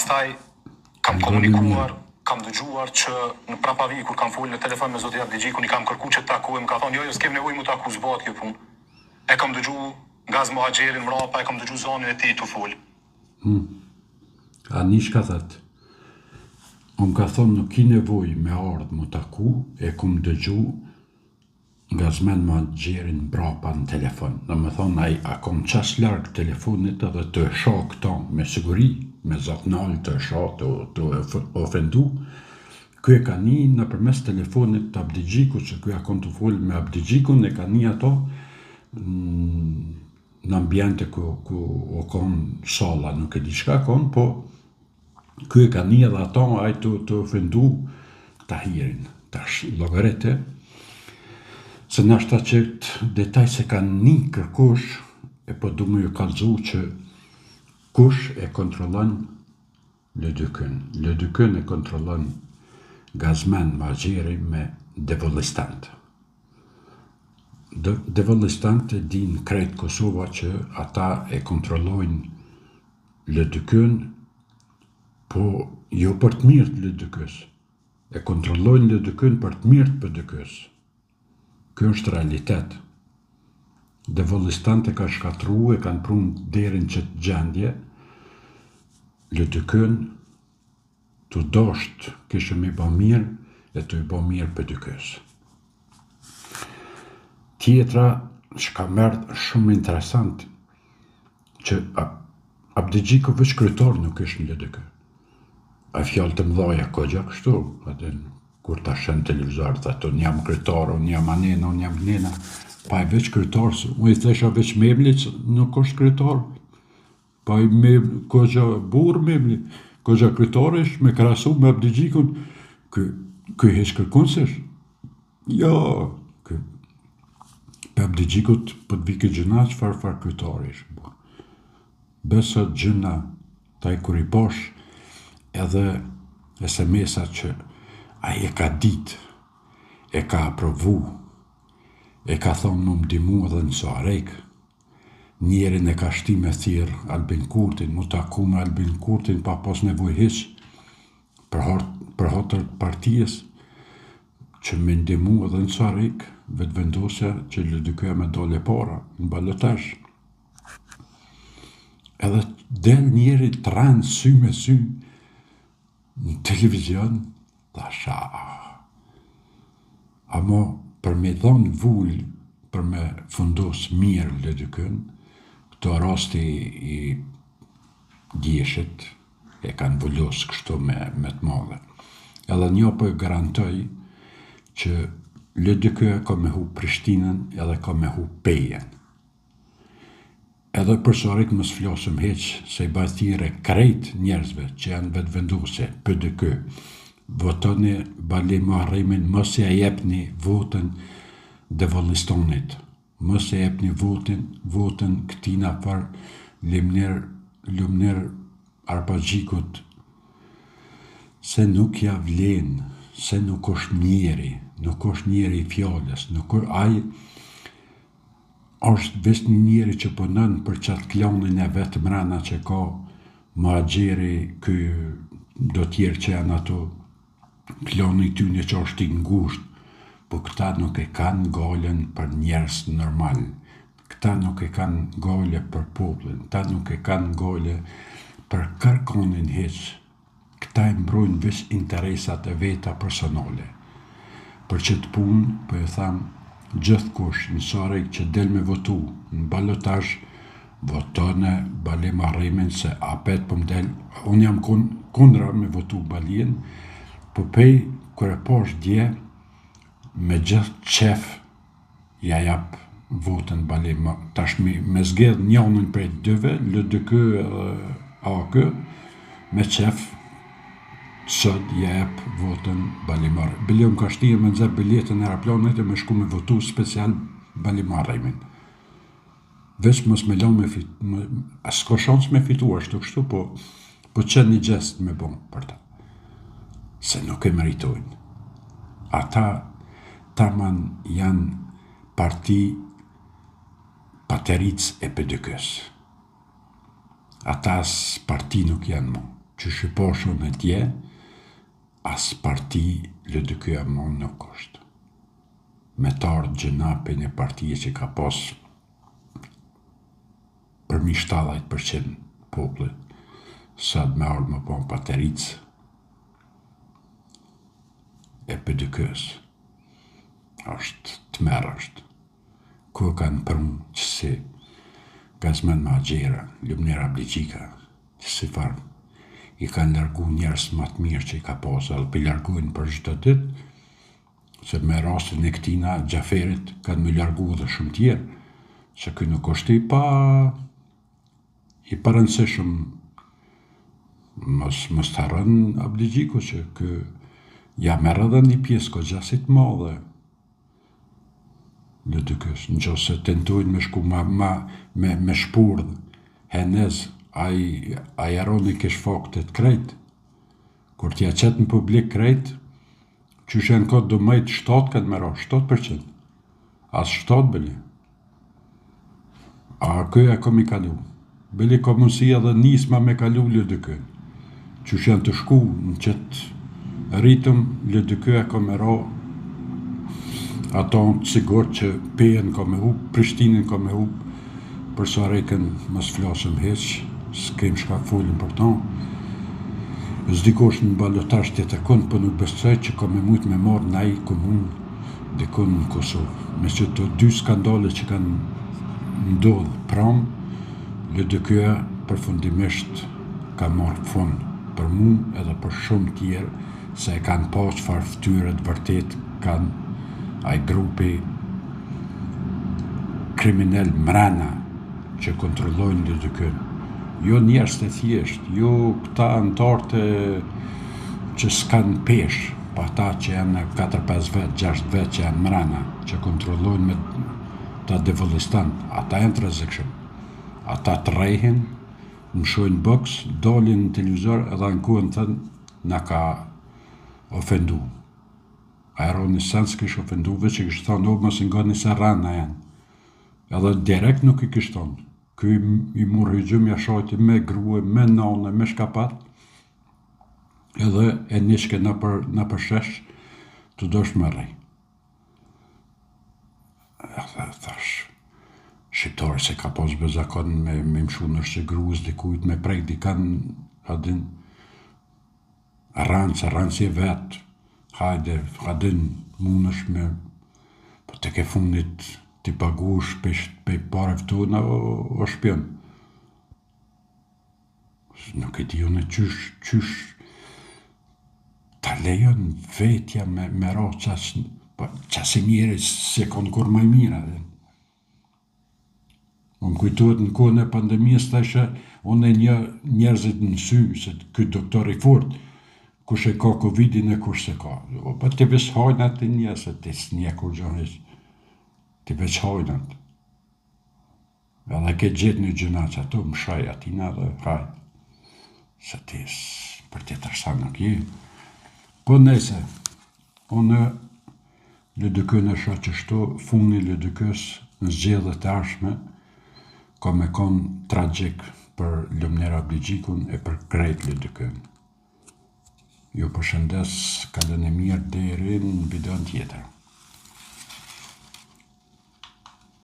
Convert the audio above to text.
Pastaj kam komunikuar, kam dëgjuar që në prapavijë kur kam folë në telefon me zoti Abdixhikun i kam kërku që të takohem, më ka thonë jo jo s'kem nevojë mu taku s'bahet kjo punë. E kam dëgju Gaz Muhaxherin mrapa e kam dëgju zanin e tij tu folë. Hum. A ni çka thotë? O më ka thonë nuk ki nevojë me ardhë mu taku, e kom dëgju Gazmend Muhaxherin mbrapa në telefon. Domethonë ai a kon qaq larg telefonit edhe tu e sha këta me siguri, me za t'nalt tu e sha, tu tu e ofendu. Ky e ka ni nëpërmes telefonit të Abdixhikut, se ky a kon tu fol me Abdixhikun e ka ni ato në ambiente ku ku u kon salla, nuk e di çka kon, po Ky e ka ni edhe ato ai tu tu ofendu Tahirin, tash llogarite se nashta qët detaj s'e ka ni kërkush e po du me ju kallxu që kush e kontrollon LDK-n. LDK-n e kontrollon Gazmend Muhaxheri me devollistant. Devollistant e din krejt Kosova që ata e kontrollojnë LDK-në, po jo për të mirë të LDK-së. E kontrollojnë LDK-në për të mirë të PDK-së. Ky është realitet. Devollistant e kanë shkatrru, e kanë pru deri në qëtë gjendje, LDK-në, tu dosht kishe me i ba mirë, e tu i ba mirë PDK-së. Tjetra, çka m'erdh shumë interesant, që Abdixhiku veç kryetar nuk ish në LDK. A fjalë të mëdhaja kogja kështu, atë kur ta sheh n'televizor, thotë unë jam kryetar, unë jam anena, unë jam nena, pa e veç kryetar, se unë i thesha veç Memlit, nuk është kryetar, pa i me kogja burrë Memli, kogja kryetar ish me krahasu me Abdixhikun, ky, ky hiç kërkun s'është. Jo, ky pe Abdixhikut po të vike gjynah çfarë farë kryetari ish burrë. Besa gjynah taj kur i pash edhe SMS-a që ai e ka ditë, e ka aprovu, e ka thonë mu m'ndihmu edhe në Suharekë, njerin e ka shti me thirr Albin Kurtin, mu taku me Albin Kurtin pa pas nevojë hiç, për për hatër të partisë që me ndihmu edhe në Suharekë, Vetëvendosja që LDK-ja me dalë e para në balotazh. Edhe del njeri t'rren sy me sy në televizion, thasha, amo për me dhonë vulë, për me fundos mirë LDK-në, këto rasti i djeshit, e kanë vulos kështu me, me të madhe. Edhe një po e garantoj që LDK ka me hup Prishtinën edhe ka me hup Pejën. Edhe për Suharekë mos flasëm hiç, se i baj thirrje krejt njerëzve që janë vetëvendosje, PDK, votoni Bali Muharremin, mos ja jepni votën Devollistonit. Mos e jepni votën votën këtina far Limnir Lumnir Arpagjikut se nuk ja vlen se nuk osht njeri nuk osht njeri i fjalës nuk ai osht veç një njeri që punon për qat klanin e vet mrena që ka Muhaxheri ky do tjerë që janë ato Klani i tyne që osht i ngusht, po këta nuk e kanë gajlen për njerëz normal, këta nuk e kanë gajle për popullin, këta nuk e kanë gajle për kërkonin hiç, këta i mbrojnë veç interesat e veta personale. Për qët punë po ju tham gjithkush në Suharekë që del me votu në balotazh votone Bali Muharremin se apet po m'del unë jam kun, kundra me votu Balien po pej kur e pash dje me gjithë qef ja jap votën Bali tash me, me zgjedh njonën prej dyve LDK edhe AAK me qef sot ja jap votën Bali Muharremit. Bile më ka shtirë me nxjerr biletën e aeroplanit e me shku me votu special Bali Muharremin. Veç mos me lon me fit, me, a s'ka shans me fitu ashtu kështu, po, po që një gjest me bo për ta. Se nuk e meritojnë. Ata taman janë parti pateric e PDK-s. Ata as parti nuk janë mo. Qysh i pashë unë dje, as parti LDK-ja mo nuk është. Me t'ardhë gjynah prej një partie që ka pas përmi 70% popullit, sot me ardhë me u bo patericë e PDK-së. Është tmerr është. Ku e kanë pru qësi Gazmend Muhaxheri, Lumnir Abdixhika, qësi farë i kanë largu njerëz ma të mirë që i ka pas edhe po i largojnë për çdo ditë, se me rastin e këtina Xhaferit kanë me largu edhe shumë tjerë, se ky nuk është i pa i parëndësishëm mos mos të harron Abdixhiku që ky ja merr edhe një pjesë goxha si të madhe LDK-së, në qoftë se tentojnë me shku ma, ma, me, me shpurdh henez, ai, ai Aroni kish faktet krejt, kur t'ja qet në publik krejt, qysh janë kot do majt 7 kanë me ra, 7%, as 7 bile. AAK-ja ka me kalu. Bile ka mundësi edhe Nisma me kalu LDK-në. Qysh janë tu shku në qëtë ritëm, LDK-ja ka me ra ato të sigurt që Pejën ka me hup, Prishtinën ka me hup, për Suharekën mos flasim hiç, s'kem çka folim për to. S'di kush në balotazh tjetërkund, po nuk besoj që ka me mujt me marrë naj komunë dikun në Kosovë. Me qëto dy skandale që kanë ndodhë pramë, LDK-ja përfundimisht ka marrë fund për mu edhe për shumë tjerë se e kanë pa çfarë fytyre të vërtetë kanë ai grupi kriminal mrena që kontrollojnë LDK-në. Jo njerëz të thjeshtë, jo këta anëtarët e që s'kanë peshë, po ata që janë 4-5 vet, 6 vet që janë mrena, që kontrollojnë me ta devollistan, ata janë të rrezikshëm. Ata të rrehin, mëshojnë boks, dalin në televizor edhe ankohen thënë na ka ofendu. Aroni sen s'kish ofendu, veç i kish thonë, o mos i ngoni se rrena janë. Edhe direkt nuk i kish thonë. Ky i mur hygjum ja shajti me grue, me nane, me shka pat, edhe e nishke nëpër, nëpër shesh, të dosh me rrej. Edhe thash, shqiptari se ka pas be zakon me, me mshu nështë grues dikujt, me prek dikan, a din, rrancë, rrancë je vet, hajde, a din, munësh me, po tek e fundit ti pagush pej, pej pareve tona, o, o shpion. Nuk e di unë qysh, qysh ta lejon vetja me, me ra qaq, po qasi njeri s'e kon kurrë ma i mirë, a din. Më kujtohet në kohën e pandemisë thashë unë e njoh njerëzit në sy se ky doktor i fort kush e ka covidin e kush s'e ka. O po ti veç hajnat i njeh se ti s'njeh kurgjo hiç. Ti veç hajnat. Edhe ke gjetë një gjynah që ato mëshoj atina dhe hajt. Se ti për tjetër sa nuk je. Po nejse, unë LDK-në e shoh qështu, funi LDK-s në zgjedhjet e ardhshme ka me kon tragjik për Lumnir Abdixhikun e për krejt LDK-në. Ju përshëndes, kaloni mirë deri në videon tjetër.